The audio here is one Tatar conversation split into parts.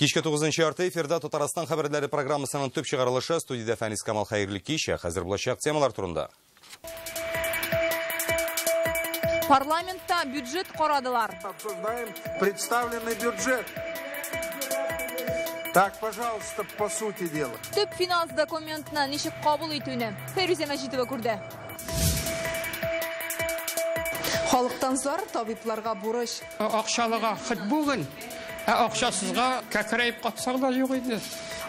Кичке 9-нчы эфирда Татарстан хәбәрләре программасының төп чыгарылышы. Студиядә Фәнис Камал, хәерле кич. Хәзер булачак темалар турында. Парламентта бюджет карадылар. Обсуждаем представленный бюджет. Так, пожалуйста, по сути дела. Төп финанс документына ничек кабул итүне Фәйрүзә Мәҗитова күрде. Халыктан зар, табибларга бурыч. Акчалыга хит бүген, ә акчасызга кәкрәеп катсак да юк инде.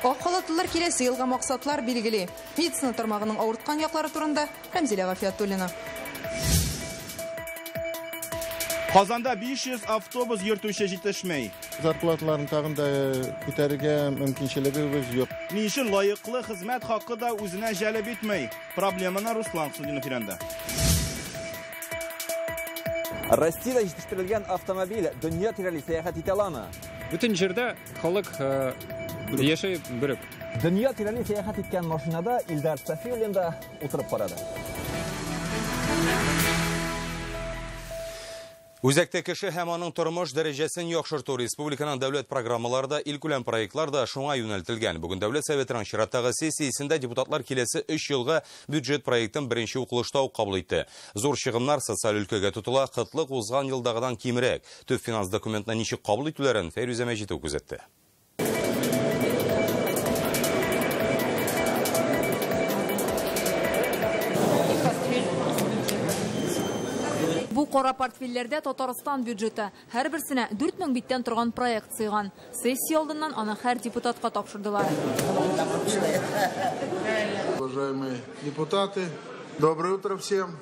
Ак халатлылар киләсе елга максатлар билгели. Медицина тармагының авырткан яклары турында Рәмзилә Гафиятуллина. Казанда 500 автобус йөртүче җитешмәй. Зарплаталарын тагын да күтәрергә мөмкинчелегебез юк. Ни өчен лаеклы хезмәт хакы да үзенә җәлеп итмәй? Проблеманы Руслан Хуснуллинов өйрәнде. Россиядә җитештерелгән автомобиль дөнья тирәли сәяхәт итә аламы? Бөтен җирдә халык яшәй берүк. Дөнья тирәли сәяхәт иткән машинада Илдар Сафиуллин да утырып карады. Үзәктә кеше һәм аның тормыш дәрәҗәсен яхшырту республиканың дәүләт программалары да, илкүләм проектлар да шуңа юнәлтелгән. Бүген Дәүләт Советының чираттагы сессиясендә депутатлар киләсе 3 елга бюджет проектын беренче укылышта ук кабул итте. Зур чыгымнар социаль өлкәгә тотыла, кытлык узган елдагыдан кимрәк. Төп финанс документны ничек кабул итүләрен Фәйрүзә Мәҗитова күзәтте. Бу кара портфельләрдә Татарстан бюджеты. Һәрберсенә 4000 биттән торган проект сыйган. Сессия алдыннан аны һәр депутатка тапшырдылар. Уважаемые депутаты, доброе утро всем.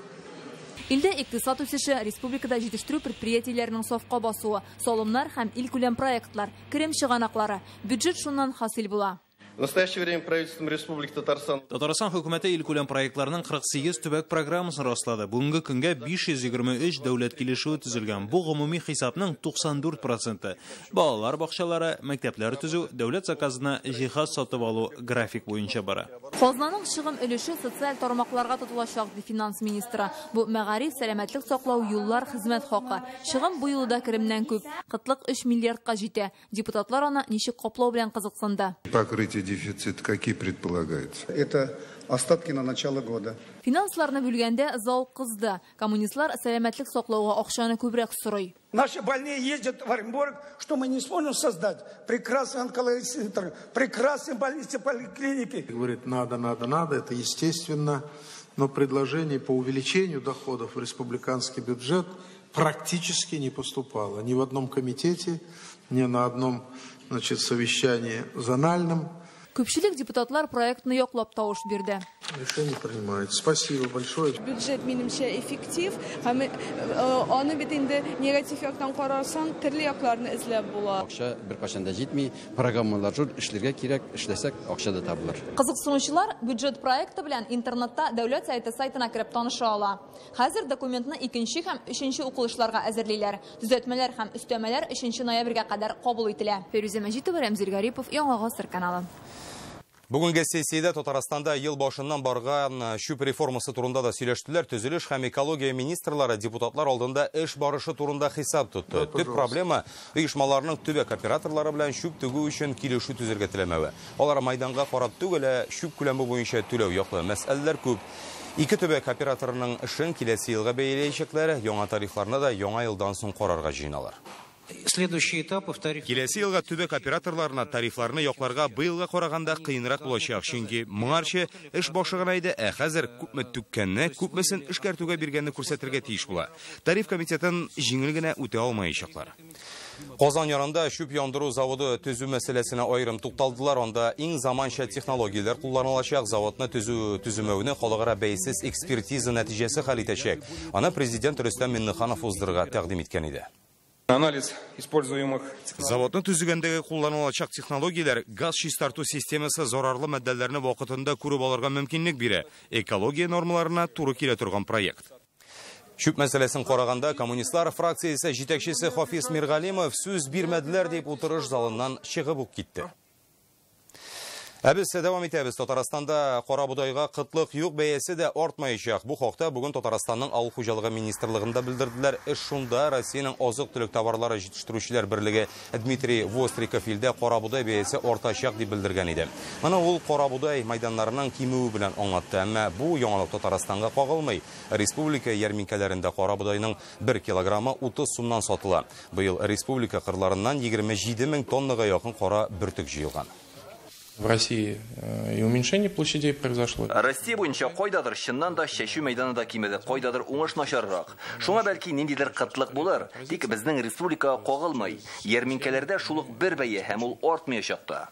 Илдә икътисад үсеше, республикада җитештерү предприятиеләренең сафка басуы, салымнар һәм илкүләм проектлар, керем чыганаклары. Бюджет шуннан хасил була. В настоящее время правительством Республики Татарстан. Татарстан хөкүмәте илкүләм проектларының 48 төбәк программасын раслады. Бүгенге көнгә 523 дәүләт килешүе төзелгән. Бу гомуми хисапның 94%. Балалар бакчалары, мәктәпләр төзү, дәүләт заказына җиһаз сатып алу график буенча бара. Казнаның чыгым өлеше социаль тармакларга тотылачак, ди финанс министры. Бу мәгариф, сәламәтлек саклау, юллар, хезмәт хакы. Чыгым бу юлы да керемнән күп. Кытлык 3 миллиардка җитә. Депутатлар аны ничек каплау белән кызыксынды. Покрытие дефицит какие предполагаются? Это остатки на начало года. Финансларны бүлгәндә зал кызды. Коммунистлар сәламәтлек саклауга акчаны күбрәк сорый. Наши больные ездят в Оренбург, что мы не сможем создать прекрасный онкологический центр, прекрасные больницы, поликлиники. Говорит, надо, надо, надо, это естественно, но предложений по увеличению доходов в республиканский бюджет практически не поступало. Ни в одном комитете, ни на одном, значит, совещании зональном. Күпчелек депутатлар проектны яклап тавыш бирде. Решение принимается. Спасибо большое. Бюджет минемчә эффектив һәм аны бит инде негатив яктан карасаң, төрле якларны эзләп була. Акча беркайчан да җитми, программалар зур, эшләргә кирәк, эшләсәк акча да табылыр. Кызыксынучылар бюджет проекты белән интернетта Дәүләт Советы сайтына кереп таныша ала. Хәзер документны икенче һәм өченче укылышларга әзерлиләр. Төзәтмәләр һәм өстәмәләр 3 ноябрьгә кадәр кабул ителә. Фәйрүзә Мәҗитова, Рәмзил Гарипов, Яңа Гасыр каналы. Бүгенге сессиядә Татарстанда ел башыннан барган чүп реформасы турында да сөйләштеләр. Төзелеш һәм экология министрлары депутатлар алдында эш барышы турында хисап тотты. Төп проблема оешмаларның төбәк операторлары белән чүп түгү өчен килешү төзергә теләмәве. Алар майданга карап түгел, ә чүп күләме буенча түләү яклы мәсьәләләр күп. Ике төбәк операторының эшен киләсе елга бәйләячәкләр, яңа тарифларны да яңа елдан соң карарга җыеналар. Следующий этап, повторю. Киләсе елга төбәк операторларына тарифларны якларга быелга караганда кыенрак булачак, чөнки моңарчы эш башы гына иде, ә хәзер күпме түккәнне, күпмесен эшкәртүгә биргәнне күрсәтергә тиеш була. Тариф комитетын җиңел генә үтә алмаячаклар. Казан янында чүп яндыру заводы төзү мәсьәләсенә аерым тукталдылар. Анда иң заманча технологияләр кулланылачак. Заводны төзү төземәүне халыкара бәйсез экспертиза нәтиҗәсе хәл итәчәк. Аны президент Рөстәм Миңнеханов уздырырга тәкъдим иткән иде. Анализ используемых Заводны төзегәндәге кулланылачак технологияләр газ чистарту системасы зарарлы матдәләрне вакытында күреп алырга мөмкинлек бирә. Экология нормаларына туры килә торган проект. Чүп мәсьәләсен караганда коммунистлар фракциясе җитәкчесе Хафиз Миргалимов сүз бирмәделәр дип утырыш залыннан чыгып ук китте. Ә без дәвам итәбез. Татарстанда карабодайга кытлык юк, бәясе дә артмаячак. Бу хакта бүген Татарстанның Авыл хуҗалыгы министрлыгында белдерделәр. Эш шунда, Россиянең азык-төлек товарлары җитештерүчеләр берлеге Дмитрий Востриков илдә карабодай бәясе артачак дип белдергән иде. Моны ул карабодай мәйданнарының кимүе белән аңлатты. Әмма бу яңалык Татарстанга кагылмый. Республика ярминкәләрендә карабодайның 1 килограммы 30 сумнан сатыла. Быел республика кырларыннан 27 мең тоннага якын кара бөртек җыелган. В России и уменьшение площадей произошло. Россия буенча кайдадыр чыннан да чәчү мәйданы да кимеде, кайдадыр уңыш начаррак. Шуңа бәлки ниндидер кытлык булыр, тик безнең республика кагылмый. Ярминкәләрдә шул ук бер бәя һәм ул артмаячак та.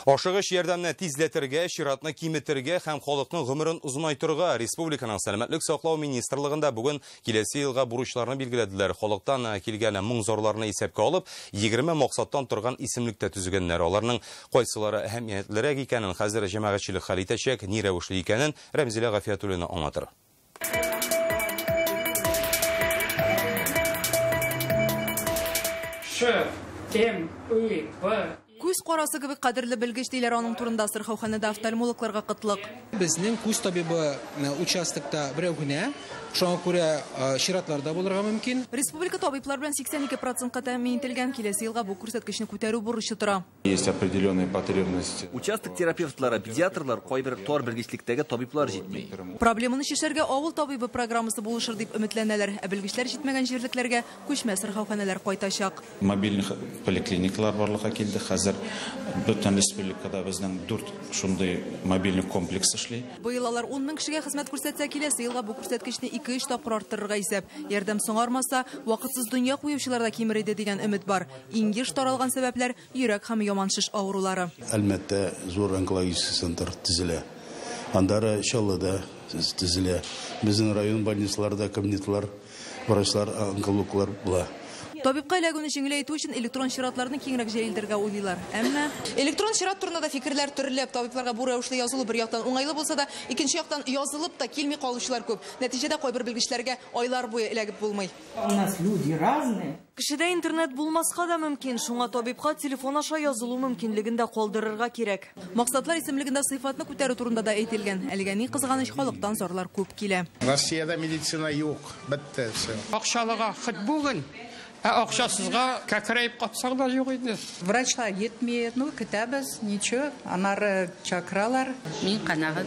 Ашыгыч ярдәмне тизләтергә, чиратны киметергә һәм халыкның гомерен озынайтырга республиканың сәламәтлек саклау министрлыгында бүген киләсе елга бурычларны билгеләделәр. Халыктан килгән моң-зарларны исәпкә алып, 20 максаттан торган исемлектә төзегәннәр. Аларның кайсылары әһәмиятлерәк икәнен хәзер җәмәгатьчелек хәл итәчәк, ни рәвешле икәнен Рәмзилә Гафиятуллина аңлатыр. Ш, М, И, Б. Күз карасы кебек кадерле белгеч диләр аның турында. Сырхауханада офтальмологларга кытлык. Безнең күз табибы участокта берәү генә, шуңа күрә чиратларда булырга мөмкин. Республика табиблар белән 82%-ка тәэмин ителгән. Киләсе елга бу күрсәткечне күтәрү бурычы тора. Есть определенные потребности. Участок терапевтлары, педиатрлар, кайбер тар белгечлектәге табиблар җитми. Проблеманы чишәргә авыл табибы программасы булышыр дип өметләнәләр. Ә белгечләр җитмәгән җирлекләргә күчмә сырхауханалар кайтачак. Мобильный поликлиникалар барлыкка килде. Хәзер бөтен республикада безнең 4 шундый мобильный комплекс эшли. Быел алар 10 мең кешегә хезмәт күрсәтсә, киләсе елга бу күрсәткечне 2-3 тапкыр арттырырга исәп. Ярдәм соңармаса, вакытсыз дөнья куючылар да кимер иде дигән өмет бар. Иң еш таралган сәбәпләр йөрәк һәм яман шеш авырулары. Әлмәттә зур онкологический центр төзелә. Андары Чаллыда төзелә. Безнең район больницаларда кабинетлар, врачлар, онкологлар була. Табибка эләгүне җиңеләйтү өчен электрон чиратларны киңрәк җәелдерергә уйлыйлар. Әмма электрон чират турында да фикерләр төрле. Табибларга бу рәвешле язылу бер яктан уңайлы булса да, икенче яктан язылып та килми калучылар күп. Нәтиҗәдә кайбер белгечләргә айлар буе эләгеп булмый. У нас люди разные. Кешедә интернет булмаска да мөмкин, шуңа табибка телефон аша язылу мөмкинлеген дә калдырырга кирәк. Максатлар исемлегендә сыйфатны күтәрү турында да әйтелгән. Әлегә ни кызганыч, халыктан зарлар күп килә. Россиядә медицина юк, бетте все. Акчалыга хит бүген. Ә акчасызга кәкрәеп катсаң да юк инде. Врачлар йетми, ну көтәбез, ничего, анары чакыралар. Мин канәгать.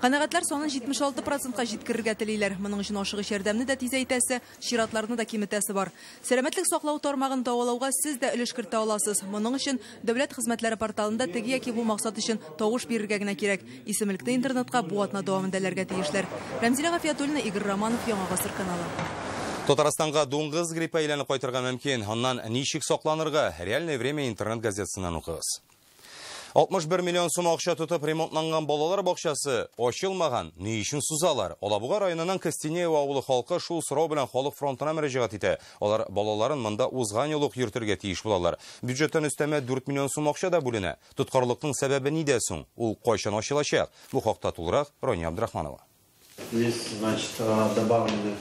Канәгатьләр санын 76%-ка җиткерергә телиләр. Моның өчен ашыгыч ярдәмне дә тизәйтәсе, чиратларны да киметәсе бар. Сәламәтлек саклау тармагын дәвалауга сез дә өлеш кертә аласыз. Моның өчен дәүләт хезмәтләре порталында теге яки бу максат өчен тавыш бирергә генә кирәк. Исемлекне интернетка бу атна дәвамында эләргә тиешләр. Рәмзилә Гафиятуллина, Игорь Романов, Яңа Гасыр каналы. Татарстанга дуңгыз гриппы әйләнеп кайтырга мөмкин. Аннан ничек сакланырга? Реальное время интернет газетасыннан укыгыз. 61 миллион сум акча тотып ремонтланган балалар бакчасы ачылмаган. Ни өчен сузалар? Алабуга районының Костенеево авылы халкы шул сорау белән халык фронтына мөрәҗәгать итә. Алар балаларын монда узган ел ук йөртергә тиеш булалар. Бюджеттан өстәмә 4 миллион сум акча да бүленә. Тоткарлыкның сәбәбе нидә соң? Ул кайчан ачылачак? Бу хакта тулырак Рония Абдрахманова. Здесь, значит, добавлены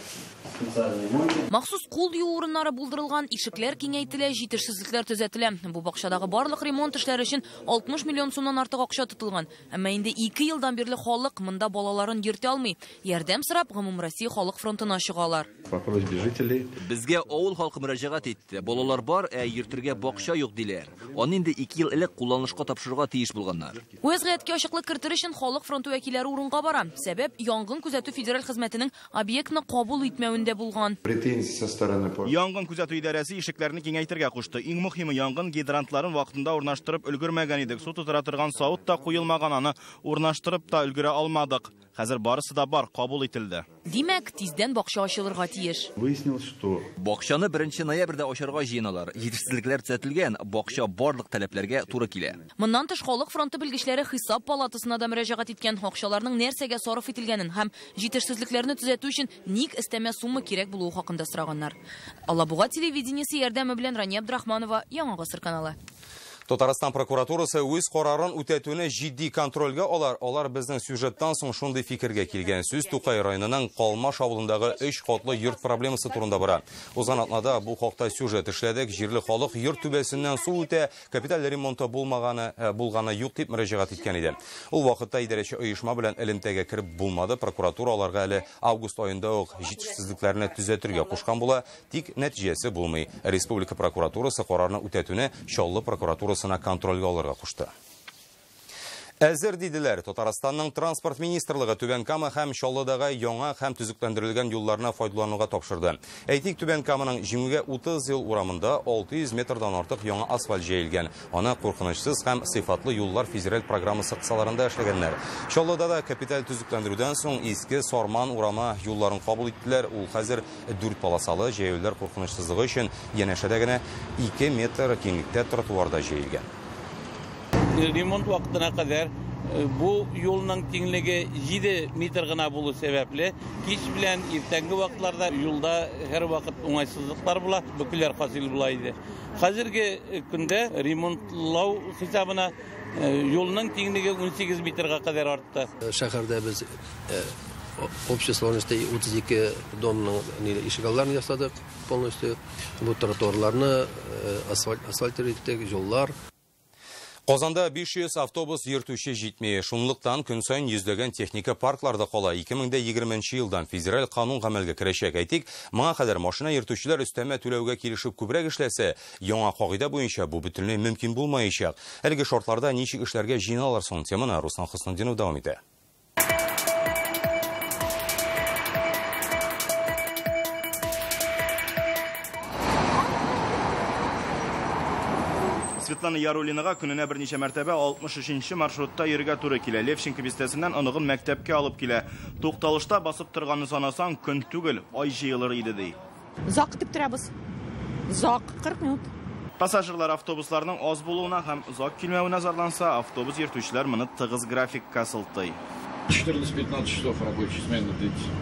специальные мойки. Махсус кул юу урыннары булдырылган, ишекләр киңәйтелә, җитешсезлекләр төзәтелә. Бу бакчадагы барлык ремонт эшләре өчен 60 миллион сумнан артык акча тотылган. Әмма инде 2 елдан бирле халык монда балаларын йөртә алмый. Ярдәм сорап Гомумроссия халык фронтына чыгалар. По просьбе жителей. Безгә авыл халкы мөрәҗәгать итте. Балалар бар, ә йөртергә бакча юк диләр. Аны инде 2 ел элек кулланышка тапшырырга тиеш булганнар. Вәзгыятькә ачыклык кертер өчен халык фронты вәкилләре урынга бара. Сәбәп янгын күзәтү федераль хезмәтенең объектны кабул итмәвендә булган. Претензии со стороны Янгын күзәтү идарәсе ишекләрне киңәйтергә кушты. Иң мөһиме, янгын гидрантларын вакытында урнаштырып өлгермәгән идек. Су тутыра торган савыт та куелмаган, аны урнаштырып та өлгерә алмадык. Хәзер барысы да бар, кабул ителде. Димәк, тиздән бакча ачылырга тиеш. Выяснилось, что бакчаны 1 ноябрьдә ачарга җыеналар. Җитешсезлекләр төзәтелгән, бакча барлык таләпләргә туры килә. Моннан тыш халык фронты белгечләре хисап палатасына да мөрәҗәгать иткән. Акчаларның нәрсәгә сарыф ителгәнен һәм җитешсезлекләрне төзәтү өчен ник өстәмә сумма кирәк булуы хакында сораганнар. Алабуга телевидениесе ярдәме белән Рания Абдрахманова, Яңа Гасыр каналы. Татарстан прокуратурасы үз карарын үтәтүне җитди контрольгә алар. Алар безнең сюжеттан соң шундый фикергә килгән. Сүз Тукай районының Калмаш авылындагы 3 катлы йорт проблемасы турында бара. Узган атнада бу хакта сюжет эшләдек. Җирле халык йорт түбәсеннән су үтә, капиталь ремонты булганы юк дип мөрәҗәгать иткән иде. Ул вакытта идарәче оешма белән элемтәгә кереп булмады. Прокуратура аларга әле август аенда ук җитешсезлекләрне төзәтергә кушкан була, тик нәтиҗәсе булмый. Республика прокуратурасы карарны үтәтүне Чаллы прокуратурасы контрольгә алырга кушты. Әзер диделәр. Татарстанның транспорт министрлыгы Түбән Кама һәм Чаллыдагы яңа һәм төзекләндерелгән юлларны файдалануга тапшырды. Әйтик, Түбән Каманың Җиңүгә 30 ел урамында 600 метрдан артык яңа асфальт җәелгән. Аны куркынычсыз һәм сыйфатлы юллар федераль программасы кысаларында эшләгәннәр. Чаллыда да капиталь төзекләндерүдән соң Иске Сарман урамы юлларын кабул иттеләр. Ул хәзер 4 полосалы, җәяүлеләр куркынычсызлыгы өчен янәшәдә генә 2 метр киңлектә тротуарда җәелгән. Ремонт вакытына кадәр бу юлның киңлеге 7 метр гына булу сәбәпле, кич белән иртәнге вакытларда юлда һәр вакыт уңайсызлыклар була, бөкеләр хасил була иде. Хәзерге көндә ремонтлау хисабына юлның киңлеге 18 метрга кадәр артты. Шәһәрдә без общей сложности 32 домның ишегалларын ясадык полностью. Бу тротуарларны асфальт иттек, юллар. Казанда 500 автобус йөртүче җитми. Шунлыктан көн саен йөзләгән техника паркларда кала. 2020 елдан федераль канун гамәлгә керәчәк. Әйтик, моңа кадәр машина йөртүчеләр өстәмә түләүгә килешеп күбрәк эшләсә, яңа кагыйдә буенча бу бөтенләй мөмкин булмаячак. Әлеге шартларда ничек эшләргә җыеналар соң? Теманы Руслан Хөснетдинов дәвам итә. Светлана Яруллинага көненә берничә мәртәбә 63-нче маршрутта йөрергә туры килә. Левченко бистәсеннән оныгын мәктәпкә алып килә. Тукталышта басып торганны санасаң, көн түгел, ай җыелыр иде ди. Озак көтеп торабыз. Озак, 40 минут. Пассажирлар автобусларның аз булуына һәм озак килмәвенә зарланса, автобус йөртүчеләр моны тыгыз графикка сылтый. 14-15 часов рабочей смены длится.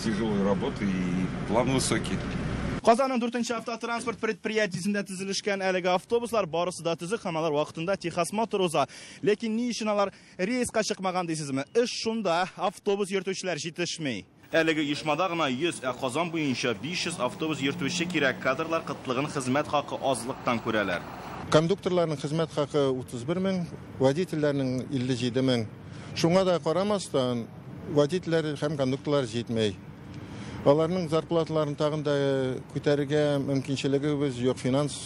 Тяжелая работа и план высокий. Казанның 4-нче автотранспорт предприятиесендә төзелешкән әлеге автобуслар барысы да төзек һәм алар вакытында техосмотр уза. Ләкин ни өчен алар рейска чыкмаган дисезме? Эш шунда, автобус йөртүчеләр җитешми. Әлеге оешмада гына 100, ә Казан буенча 500 автобус йөртүче кирәк. Кадрлар кытлыгын хезмәт хакы азлыктан күрәләр. Кондукторларның хезмәт хакы 31 мең, водительләрнең 57 мең. Шуңа да карамастан, водительләр һәм кондукторлар җитмәй. Аларның зарплаталарын тагын да күтәрергә мөмкинчелегебез юк, финанс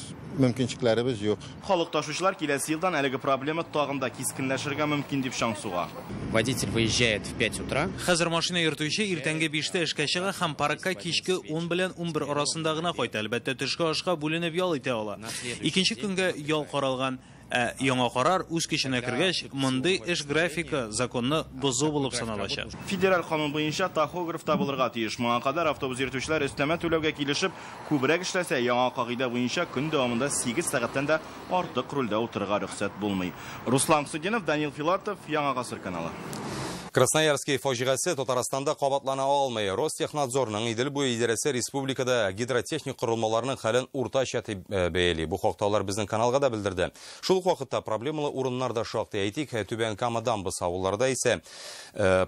мөмкинчекләребез юк. Халык ташучылар киләсе елдан әлеге проблема тагын да кискенләшергә мөмкин дип чаң суга. Водитель выезжает в 5 утра. Хәзер машина йөртүче иртәнге 5-тә эшкә чыга һәм паркка кичке 10 белән 11 арасында гына кайта. Әлбәттә, төшке ашка бүленеп ял итә ала. Икенче көнгә ял каралган. Ә яңа карар үз көченә кергәч, мондый эш графикы законны бозу булып саналачак. Федераль канун буенча тахограф табылырга тиеш. Моңа кадәр автобус йөртүчеләр өстәмә түләүгә килешеп, күбрәк эшләсә, яңа кагыйдә буенча көн дәвамында 8 сәгатьтән дә артык рульдә утырырга рөхсәт булмый. Руслан Судинов, Данил Филатов, Яңа Гасыр каналы. Красноярский фаҗигасе Татарстанда кабатлана алмый. Ростехнадзорның Идел буе идарәсе республикада гидротехник корылмаларының хәлен уртача дип бәяли. Бу хакта алар безнең каналга да белдерде. Шул ук вакытта проблемалы урыннар да шактый. Әйтик, Түбән Кама дамбасы авылларда исә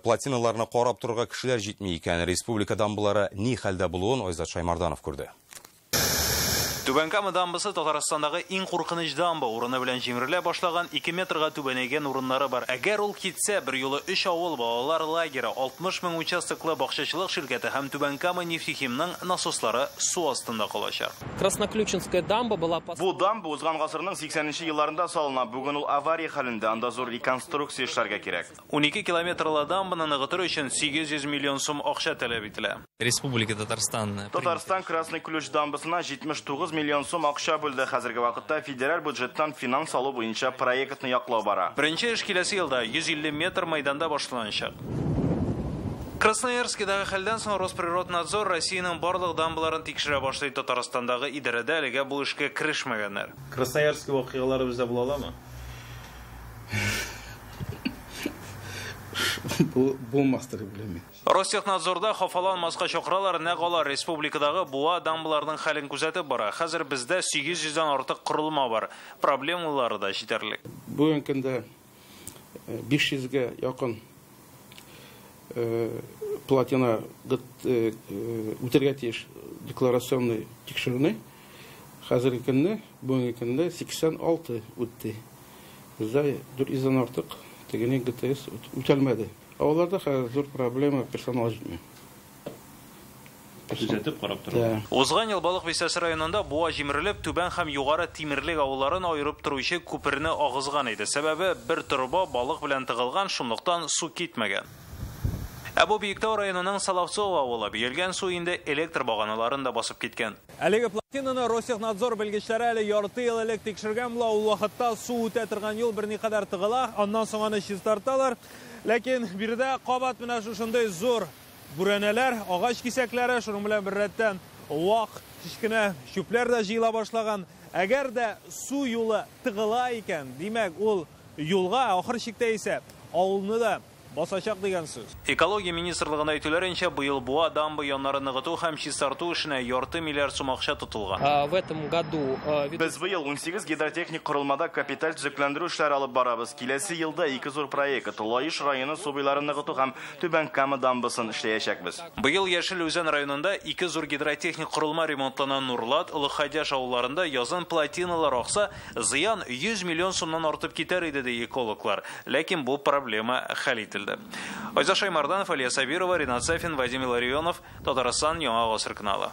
плотиналарны карап торырга кешеләр җитми икән. Республика дамбалары ни хәлдә булуын Айзат Шаймарданов күрде. Түбән Кама дамбасы Татарстандагы иң куркыныч дамба. Урыны белән җимерелә башлаган 2 метрга түбәнәйгән урыннары бар. Әгәр ул китсә, бер юлы 3 авыл балалар лагеры, 60 мең участоклы бакчачылык ширкәте һәм Түбән Кама нефтехимның насослары су астында калачак. Красноключинская дамба была Бу дамба узган гасырның 80-нче елларында салына. Бүген ул авария хәлендә, анда зур реконструкция эшләргә кирәк. 12 километрлы дамбаны ныгытыр өчен 800 миллион сум акча таләп ителә. Республика Татарстан. Татарстан Красный Ключ дамбасына 79 миллион сум акча бүлде. Хәзерге вакытта федераль бюджеттан финанс алу буенча проектны яклау бара. Беренче эш киләсе елда 150 метр мәйданда башланачак. Красноярскидагы хәлдән соң Росприроднадзор Россиянең барлык дамбаларын тикшерә башлый. Татарстандагы идарәдә әлегә бу эшкә керешмәгәннәр. Красноярский вакыйгалары бездә була аламы? булмастыр дип уйлыйм. Ростехнадзорда хафаланмаска чакыралар, нәкъ алар республикадагы буа дамбаларның хәлен күзәтеп бара. Хәзер бездә 800дән артык корылма бар. Проблемалары да җитәрлек. Бүгенге көндә 500гә якын плотина үтәргә тиеш декларационный тикшерүне. Хәзерге көндә, бүгенге көндә 86 үтте. Бездә 400дән артык тегене ГТС үтәлмәде. Авылларда хәзер зур проблема персонал җитми. Төзәтеп карап тора. Узган ел Балык Бистәсе районында буа җимерелеп, Түбән һәм Югары Тимерлек авылларын аерып торучы күперне агызган иде. Сәбәбе бер торба балык белән тыгылган, шунлыктан су китмәгән. Ә бу Биектау районының Соловцово авылы бөелгән су инде электр баганаларын да басып киткән. Әлеге плотинаны Ростехнадзор белгечләре әле ярты ел элек тикшергән була. Ул вакытта су үтә торган юл берникадәр тыгыла, аннан соң аны чистарталар. Ләкин биредә кабат менә шушындый зур бүрәнәләр, агач кисәкләре, шуның белән беррәттән вак кечкенә чүпләр дә җыела башлаган. Әгәр дә су юлы тыгыла икән, димәк, ул юлга ахыр чиктә исә авылны да басачак дигән сүз. Экология министрлыгында әйтүләренчә, быел буа дамба яннарын ныгыту һәм чистарту эшенә ярты миллиард сум акча тотылган. В этом году Без быел 18 гидротехник корылмада капиталь төзекләндерү эшләре алып барабыз. Киләсе елда ике зур проект Лаеш районы су буйларын ныгыту һәм Түбән Кама дамбасын эшләячәкбез. Быел Яшел Үзән районында ике зур гидротехник корылма ремонтлана. Нурлат, Олы Хадяш авылларында язын плотиналар акса, зыян 100 миллион сумнан артып китәр иде, ди экологлар. Ләкин бу проблема хәл ителде. Айза Шаймарданов, Алия Сабирова, Ринат Сафин, Вадим Илларионов, Татарстан, Яңа Гасыр каналы.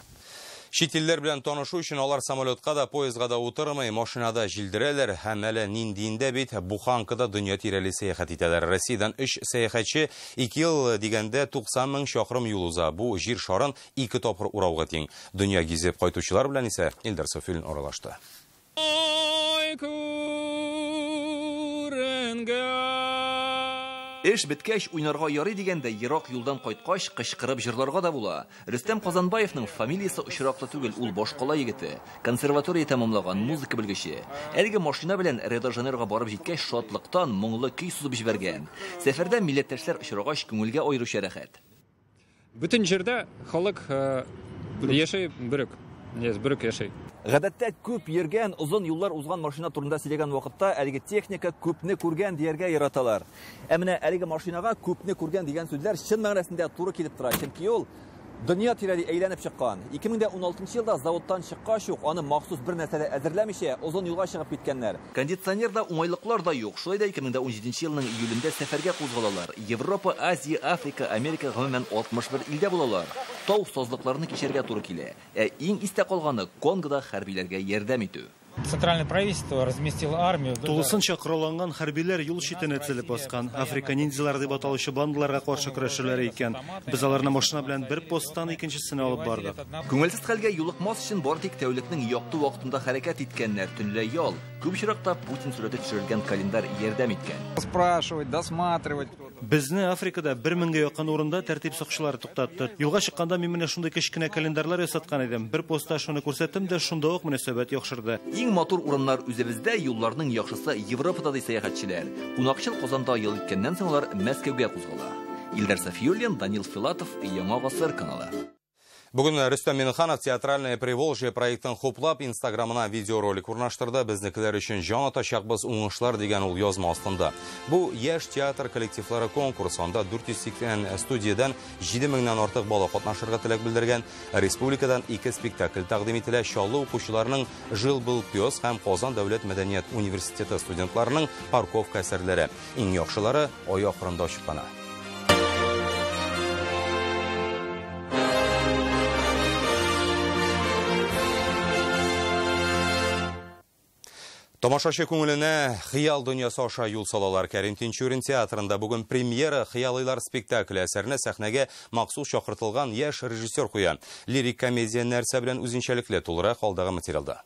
Чит илләр белән танышу өчен алар самолетка да, поездга да утырмый, машинада җилдерәләр һәм әле ниндиендә бит буханкада дөнья тирәли сәяхәт итәләр. Россиядән 3 сәяхәтче 2 ел дигәндә 90 мең чакрым юл уза. Бу җир шарын 2 тапкыр урауга тиң. Дөнья гизеп кайтучылар белән исә Илдар Софилин аралашты. Эш беткәч уйнарга ярый дигәндә ерак юлдан кайткач кычкырып җырларга да була. Рөстәм Казанбаевның фамилиясе очраклы түгел, ул башкала егете. Консерватория тәмамлаган музыка белгече. Әлеге машина белән Рио-де-Жанейрога барып җиткәч шатлыктан моңлы көй сузып җибәргән. Сәфәрдә милләттәшләр очрагач күңелгә аеруча рәхәт. Бөтен җирдә халык яшәй берүк. Берүк яшәй. Гадәттә күп йөргән, озын юллар узган машина турында сөйләгән вакытта әлеге техника күпне күргән дияргә яраталар. Ә менә әлеге машинага күпне күргән дигән сүзләр чын мәгънәсендә туры килеп тора, чөнки ул дөнья тирәли әйләнеп чыккан. 2016 елда заводтан чыккач ук аны махсус бер нәрсә дә әзерләмичә озын юлга чыгып киткәннәр. Кондиционер да, уңайлыклар да юк. Шулай да 2017 елның июлендә сәфәргә кузгалалар. Европа, Азия, Африка, Америка, гомумән 61 илдә булалар. Тау сазлыкларны кичәргә туры килә. Ә иң истә калганы Конгода хәрбиләргә ярдәм итү. Центральное правительство разместило армию. Тулысынча коралланган хәрбиләр юл читенә тезелеп баскан. Африка ниндзялары дип аталучы бандаларга каршы көрәшүләре икән. Без аларны машина белән бер посттан икенчесенә алып бардык. Күңелсез хәлгә юлыкмас өчен бары тик тәүлекнең якты вакытында хәрәкәт иткәннәр, төнлә ял. Күп очракта Путин сурәте төшерелгән календарь ярдәм иткән. Спрашивать, досматривать. Безне Африкада 1000гә якын урында тәртип сакчылары туктатты. Юлга чыкканда мин менә шундый кечкенә календарьлар ясаткан идем. Бер постта шуны күрсәттем дә, шунда ук мөнәсәбәт яхшырды. Иң матур урыннар үзебездә, юлларның яхшысы Европада ди сәяхәтчеләр. Кунакчыл Казанда ел иткәннән соң алар Мәскәүгә кузгала. Илдар Сафиуллин, Данил Филатов, Яңа Гасыр каналы. Бүген Рөстәм Миңнеханов «Театральное Приволжье» проектын хуплап, Инстаграмына видеоролик урнаштырды. Безнекеләр өчен җан атачакбыз, уңышлар дигән ул язма астында. Бу яшь театр коллективлары конкурсы. Анда 480 студиядән 7000-нән артык бала катнашырга теләк белдергән. Республикадан 2 спектакль тәкъдим ителә. Чаллы укучыларының «Жил-был пес» һәм Казан дәүләт мәдәният университеты студентларының «Парковка» әсәрләре. Иң яхшылары ай ахырында ачыклана. Тамашачы күңеленә хыял дөньясы аша юл салалар. Кәрим Тинчурин театрында бүген премьера «Хыялыйлар» спектакле әсәренә сәхнәгә махсус чакыртылган яшь режиссер куя. Лирик комедия нәрсә белән үзенчәлекле, тулырак алдагы материалда.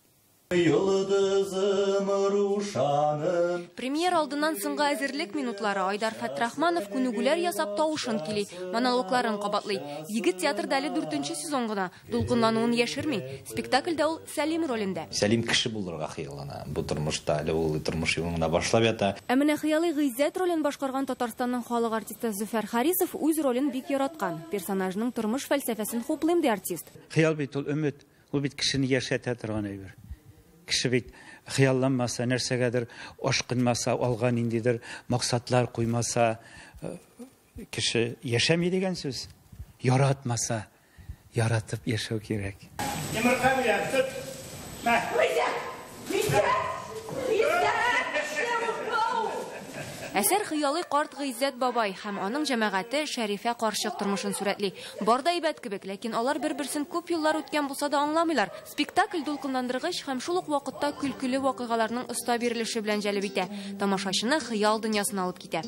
Премьера алдыннан соңгы әзерлек минутлары. Айдар Фәтрахманов күнегүләр ясап тавышын кили, монологларын кабатлый. Егет театрда әле 4нче сезон гына, дулкынлануын яшерми. Спектакльдә ул Сәлим ролендә. Сәлим кеше булырга хыяллана. Бу тормышта әле ул тормыш юлын гына башлап ята. Ә менә хыялый Гыйззәт ролен башкарган Татарстанның халык артисты Зөфәр Харисов үз ролен бик яраткан. Персонажның тормыш фәлсәфәсен хуплыйм ди артист. Хыял бит ул өмет, ул бит кешене яшәтә торган әйбер. Кеше бит хыялланмаса, нәрсәгәдер ашкынмаса, алга ниндидер максатлар куймаса, кеше яшәми дигән сүз. Яратмаса, яратып яшәү кирәк. Йомырка белән сөт. Мә. Әсәр хыялый карт Гыйззәт бабай һәм аның җәмәгате Шәрифә карчык тормышын сурәтли. Бар да әйбәт кебек, ләкин алар бер-берсен күп еллар үткән булса да аңламыйлар. Спектакль дулкынландыргыч һәм шул ук вакытта көлкеле вакыйгаларның оста бирелеше белән җәлеп итә. Тамашачыны хыял дөньясына алып китә.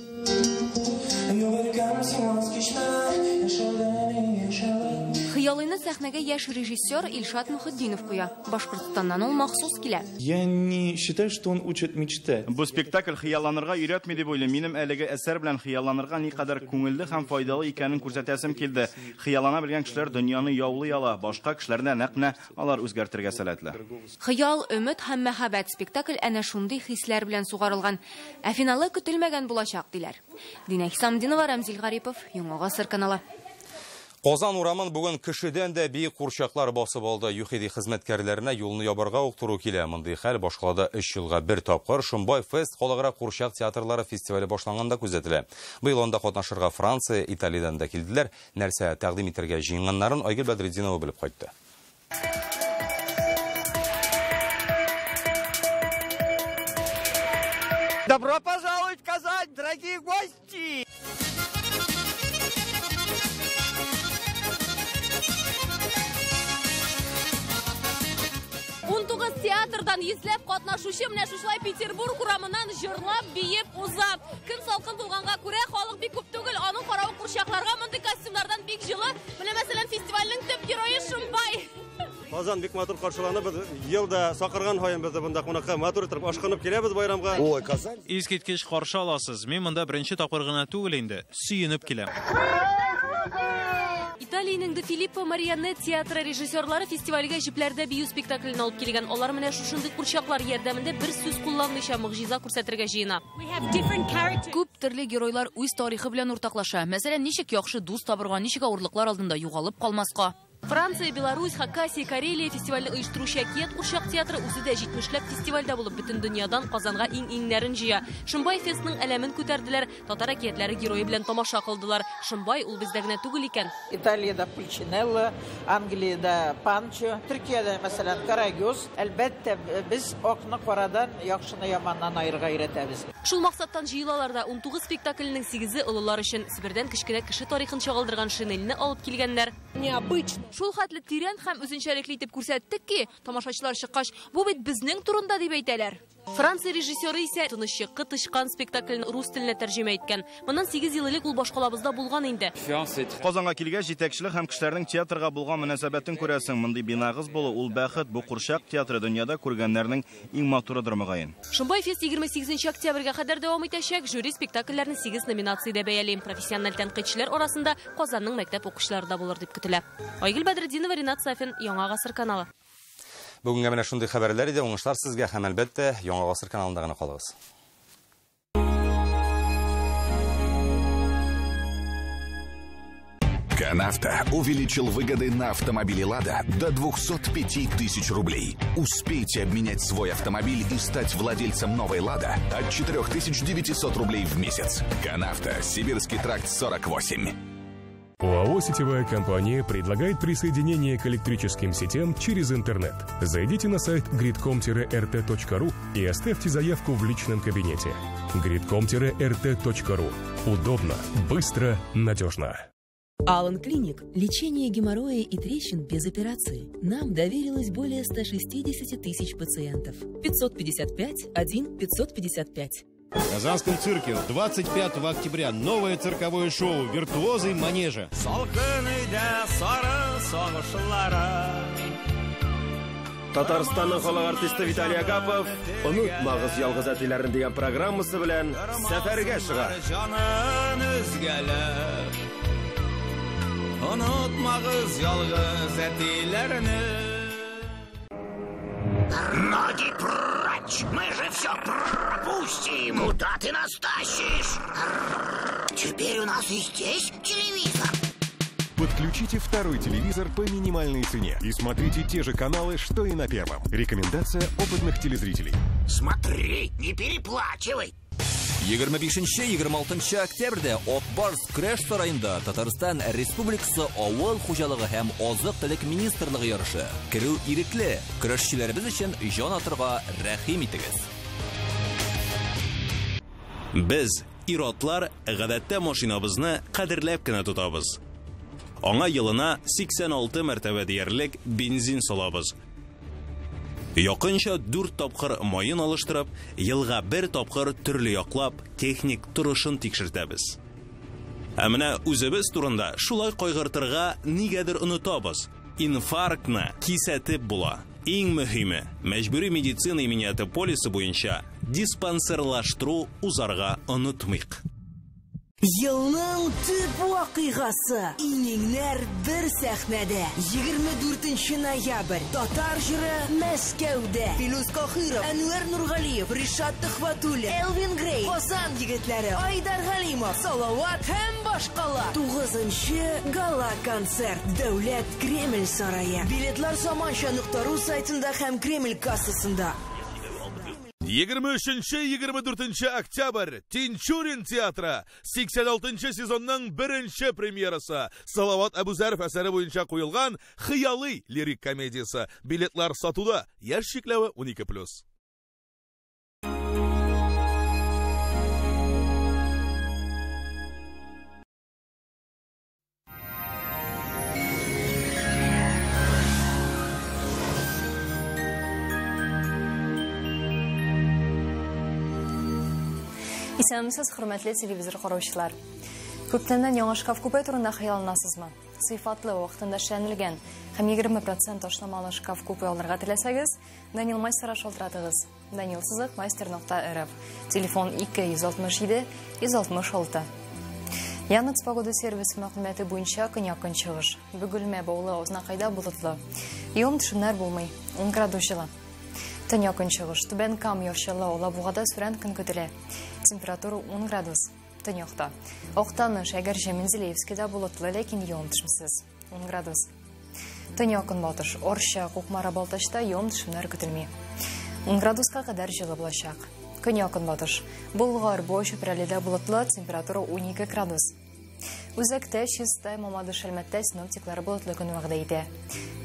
Хыялыйны сәхнәгә яшь режиссер Илшат Мөхетдинов куя. Башкортстаннан ул махсус килә. Я не считаю, что он учит мечтать. Бу спектакль хыялланырга өйрәтми дип уйлыйм. Минем әлеге әсәр белән хыялланырга никадәр күңелле һәм файдалы икәнен күрсәтәсем килде. Хыяллана белгән кешеләр дөньяны яулый ала, башка кешеләрне нәкъ менә алар үзгәртергә сәләтле. Хыял, өмет һәм мәхәббәт спектакль әнә шундый хисләр белән сугарылган. Ә финалы көтелмәгән булачак диләр. Динә Хисамдинова, Рәмзил Гарипов, Яңа Гасыр каналы. Казан урамын бүген кешедән дә биек курчаклар басып алды. ЮХИДИ хезмәткәрләренә юлны ябарга ук туры килә. Мондый хәл башкалада 3 елга бер тапкыр Шомбай фест халыкара курчак театрлары фестивале башланганда күзәтелә. Быел анда катнашырга Франция, Италиядән дә килделәр. Нәрсә тәкъдим итәргә җыенганнарын Айгөл Бәдретдинова белеп кайтты. Добро пожаловать в Казань, дорогие гости! Театрдан йөзләп катнашучы менә шушылай Петербург урамыннан җырлап, биеп уза. Көн салкын булганга күрә халык бик күп түгел, аның каравы курчакларга мондый костюмнардан бик җылы. Менә мәсәлән фестивальнең төп герое Шомбай. Казан бик матур каршыланып, без елда сакырган һаен без монда кунакка матур итеп ашкынып киләбез байрамга. Ой, Казан. Искиткеч каршы аласыз. Мин монда беренче тапкыр гына түгел инде, сөенеп киләм. Италиянең Де Филиппо Марионет театры режиссерлары фестивальгә җепләрдә бию спектаклен алып килгән. Алар менә шушындый курчаклар ярдәмендә бер сүз кулланмыйча могҗиза күрсәтергә җыена. Күп төрле геройлар үз тарихы белән уртаклаша. Мәсәлән, ничек яхшы дус табырга, ничек авырлыклар алдында югалып калмаска. Франция, Беларусь, Хакасия, Карелия фестивальне оештыручы Әкият курчак театры үзе дә 70ләп фестивальдә булып бөтен дөньядан Казанга иң-иңнәрен җыя. Шомбай фестның әләмен күтәрделәр, татар әкиятләре герое белән тамаша кылдылар. Шомбай ул бездә генә түгел икән. Италиядә Пульчинелло, Англиядә Панчо, Төркиядә мәсәлән Карагөз. Әлбәттә, без акны карадан, яхшыны яманнан аерырга өйрәтәбез. Шул максаттан җыелалар да 19 спектакльнең 8-е олылар өчен. Себердән кечкенә кеше тарихын чагылдырган шинельне алып килгәннәр. Необычно. Шул хәтле тирән һәм үзенчәлекле итеп күрсәттек ки, тамашачылар чыккач, бу бит безнең турында дип әйтәләр. Франция режиссеры исә Тынычлыкка тычкан спектаклен рус теленә тәрҗемә иткән. Моннан 8 ел элек ул башкалабызда булган инде. Казанга килгәч, җитәкчелек һәм кешеләрнең театрга булган мөнәсәбәтен күрәсең. Мондый бинагыз булу ул бәхет. Бу курчак театры дөньяда күргәннәрнең иң матурыдыр мөгаен. Шомбай фест 28 октябрьгә кадәр дәвам итәчәк. Жюри спектакльләрне 8 номинациядә бәяли. Профессиональ тәнкыйтьчеләр арасында Казанның мәктәп укучылары да булыр дип көтелә. Айгөл Бәдретдинова, Ринат Сафин, Яңа Гасыр каналы. Бүгенгә менә шундый хәбәрләр иде. Уңышлар сезгә һәм әлбәттә Яңа Гасыр каналында гына калыгыз. Канавто увеличил выгоды на автомобили «Лада» до 205 тысяч рублей. Успейте обменять свой автомобиль и стать владельцем новой «Лада» от 4900 рублей в месяц. Канавто, Сибирский тракт 48. ОАО «Сетевая компания» предлагает присоединение к электрическим сетям через интернет. Зайдите на сайт gridcom-rt.ru и оставьте заявку в личном кабинете. gridcom-rt.ru. Удобно, быстро, надежно. Алан Клиник. Лечение геморроя и трещин без операции. Нам доверилось более 160 тысяч пациентов. 555 1 555. В Казанском цирке 25 октября новое цирковое шоу «Виртуозы манежа». Татарстанның халык артисты Виталий Агапов «Онытмагыз ялгыз әтиләрне» дигән программасы белән сәфәргә чыга. Җанын өзгәләп, онытмагыз ялгыз әтиләрне. Ноги прочь! Мы же все пропустим! Куда ты нас тащишь? Теперь у нас и здесь телевизор. Подключите второй телевизор по минимальной цене и смотрите те же каналы, что и на первом. Рекомендация опытных телезрителей. Смотри, не переплачивай. 25-26 октябрьдә Ак Барс көрәш сараенда Татарстан Республикасы Авыл хуҗалыгы һәм азык-төлек министрлыгы ярышы. Керү ирекле. Көрәшчеләребез өчен җан атырга рәхим итегез. Без, ир-атлар, гадәттә машинабызны кадерләп кенә тотабыз. Аңа елына 86 мәртәбә диярлек бензин салабыз. Якынча 4 тапкыр маен алыштырып, елга 1 тапкыр төрле яклап техник торышын тикшертәбез. Ә менә үзебез турында шулай кайгыртырга нигәдер онытабыз. Инфарктны кисәтеп була. Иң мөһиме, мәҗбүри медицина иминияте полисы буенча диспансерлаштыру узарга онытмыйк. Елның төп вакыйгасы. Иңнәр бер сәхнәдә. 24 ноябрь. Татар җыры Мәскәүдә. Филүс Каһиров, Әнвәр Нургалиев, Ришат Төхвәтуллин, Элвин Грей, Казан егетләре, Айдар Галимов, Салават һәм башкалар. 9-нчы гала-концерт. Дәүләт Кремль сарае. Билетлар заманча.ру сайтында һәм Кремль кассасында. 23-24 октябрь Тинчурин театры 86 сезонның беренче премьерасы Салават Әбүзәров әсәре буенча куелган Хыялый лирик комедиясе. Билетлар сатуда. Яшь чикләве 12+. Исәнмесез, хөрмәтле телевизор караучылар. Күптәннән яңа шкаф-купе турында хыялланасызмы? Сыйфатлы, вакытында эшләнелгән һәм 20% ташламалы шкаф-купе алырга теләсәгез, Данил мастерга шалтыратыгыз. Данил сызык мастер.рф. Телефон 267 166. Яндекс погода сервисы мәгълүматы буенча көньяк-көнчыгыш. Бөгелмә, Баулы, Азнакайда болытлы. Явым-төшемнәр булмый. 10 градус җылы. Төньяк-көнчыгыш, Түбән Кама, Яр Чаллы, Алабугада сүрән көн көтелә. Температура 10 градус. Төньякта. Актаныш, Әгерҗе, Менделеевскида болытлы, ләкин явым-төшемсез. 10 градус. Төньяк-көнбатыш, Орча, Кукмара, Балтачта явым-төшемнәр көтелми. 10 градуска кадәр җылы булачак. Көньяк-көнбатыш, Болгар, Буа, Чүпрәледә болытлы, температура 12 градус. Үзәктә, Чистай, Мамадыш, Әлмәттә синоптиклар болытлы көн вәгъдә итә.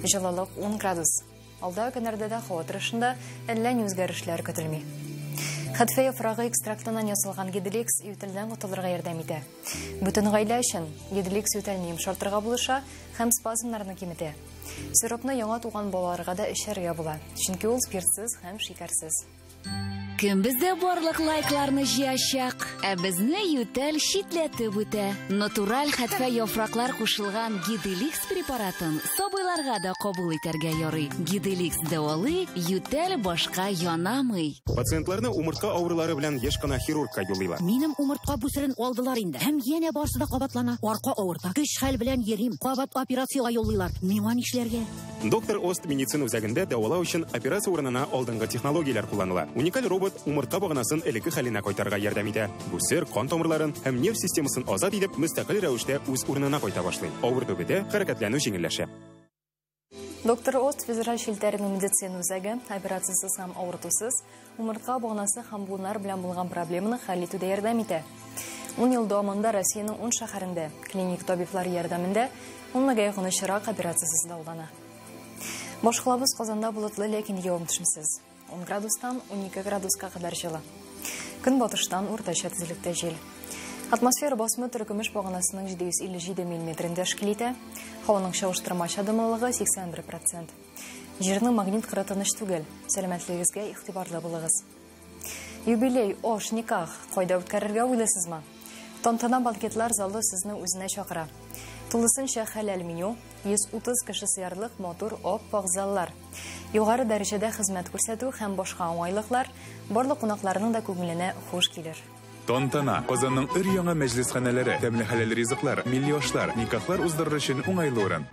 Җылылык 10 градус. Алда көннәрдә дә һава торышында әллә ни үзгәрешләр көтелми. Хәтфә яфрагы экстрактыннан ясалган Гиделикс ютәлдән котылырга ярдәм итә. Бөтен гаилә өчен Гиделикс ютәлне йомшартырга булыша һәм спазмнарны киметә. Сиропны яңа туган балаларга да эчәргә була, чөнки ул спиртсыз һәм шикәрсез. Кем бездә барлык лайкларны җыячак, ә безне ютәл читләтеп үтә. Натураль хәтфә яфраклар кушылган Гиделикс препаратын сабыйларга да кабул итәргә ярый. Гиделикс дәвалый, ютәл башка янамый. Пациентларны умыртка авырулары белән еш кына хирургка юллыйлар. Минем умыртка бүсерен алдылар инде. Һәм янә барсы да кабатлана. Арка авырта. Көч хәл белән йөрим. Кабат операциягә юллыйлар. Миңа нишләргә? Доктор Ост медицина үзәгендә дәвалау өчен операция урынына алдынгы технологияләр кулланыла. Уникаль робот умыртка баганасын элекке хәленә кайтарырга ярдәм итә. Бүсер кан тамырларын һәм нерв системасын азат итеп, мөстәкыйль рәвештә үз урынына кайта башлый. Авырту бетә, хәрәкәтләнү җиңелләшә. Доктор Ост федераль челтәренең медицина үзәге операциясез һәм авыртусыз умыртка баганасы һәм буыннар белән булган проблеманы хәл итүдә ярдәм итә. 10 ел дәвамында Россиянең 10 шәһәрендә клиник табиблар ярдәмендә 10 меңгә якын очрак операциясез дәвалана. Башкалабыз Казанда болытлы, ләкин явым-төшемсез. 10 градустан 12 градуска кадәр җылы. Көнбатыштан уртача тизлектә җил. Атмосфера басымы Төркемеш баганасының 757 миллиметрын тәшкил итә. Һаваның чагыштырмача дымлылыгы 81%. Җирнең магнит кыры тыныч түгел. Сәламәтлегегезгә игътибарлы булыгыз. Юбилей, ош, никах кайда үткәрергә уйлыйсызмы? Тантана банкетлар залы сезне үзенә чакыра. Тулысынча хәләл меню, 130 кеше сыярлык матур ап-ак заллар. Югары дәрәҗәдә хезмәт күрсәтү һәм башка уңайлыклар барлык кунакларның да күңеленә хуш килер. Тантана. Казанның өр-яңа мәҗлесханәләре, тәмле хәләл ризыклар, милли ашлар, никахлар уздырыр өчен уңайлы урын.